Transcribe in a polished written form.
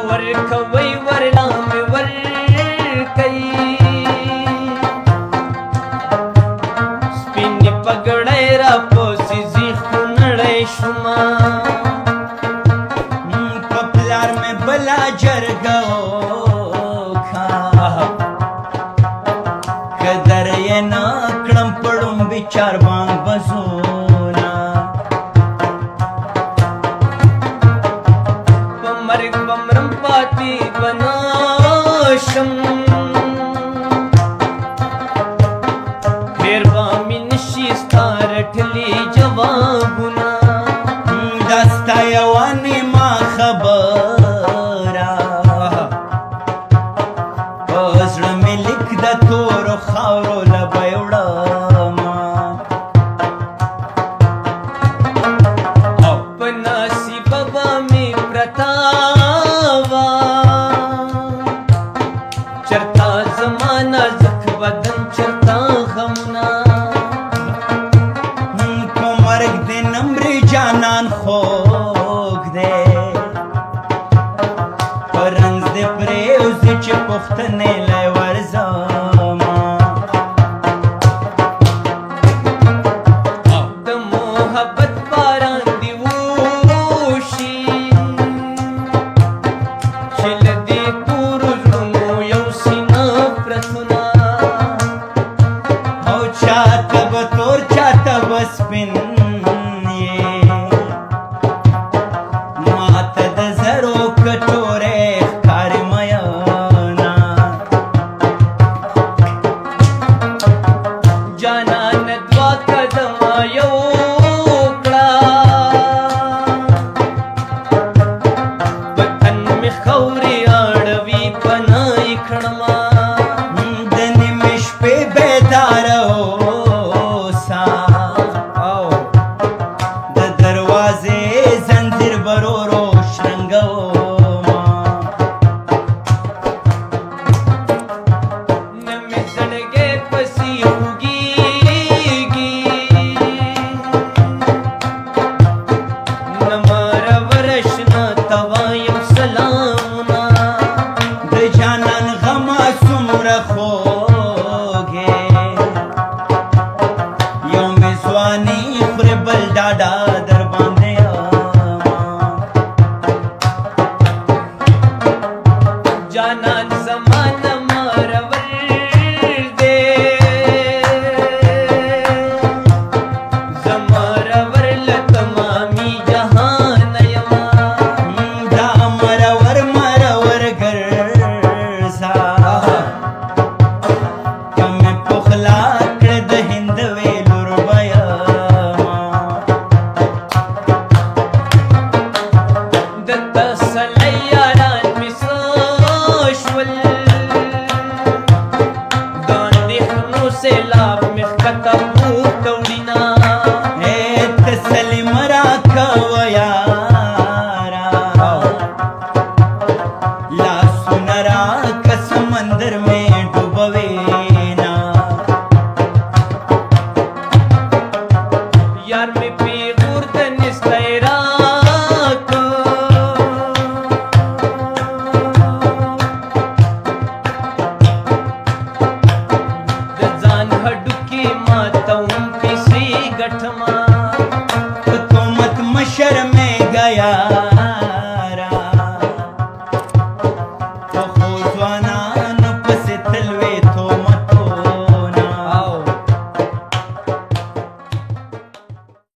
ورکوي ورلا مې ورکوي سپینې پګړۍ راپسې ځي خونړی شومه په پلار مې بلا جرګه وکړه که در یې نه کړم په ړومبي چاربانګ به ځونه په مرګ به مرم پاتې به نه شم هېر به مې نه شي ستا رټلي جوابونه دا ستا یوه نیمه خبره په زړه مې لیک د تورو خاورو له به یې وړمه په نصیبه به مې پرته وه چرته زما نازک بدن چرته غمونه په مرګ دې نه مري جانان خوږ دی په رنځ دې پرېوځي چې پوښتنې له ورځمه د محبت باران دې وشي چې له دې تورو زړونو یو سینه پرتونه او چاته به تور چاته به سپین یې ماته د زرو کټورې ښکاري میانه جانان دوه قدمه یو کړه په تن مې خاورې اړوي پناه یې کړمه د نیمې شپې بیداره اوسه او د دروازې زنځیر به ورو ورو شرنګومه نه مې زړګی پسې خوږېږي نه مرور شنه ته وایم سلامونه د جانان غمه څومره خوږ یې یو مې ځواني خوري بل ډاډه در باندې یمه جانان زمانه مرور دی زمرور له تمامي جهان یمه دا مرور مرور ګرځه که مې پخلا کړې د هندوې لور به یمه د تسل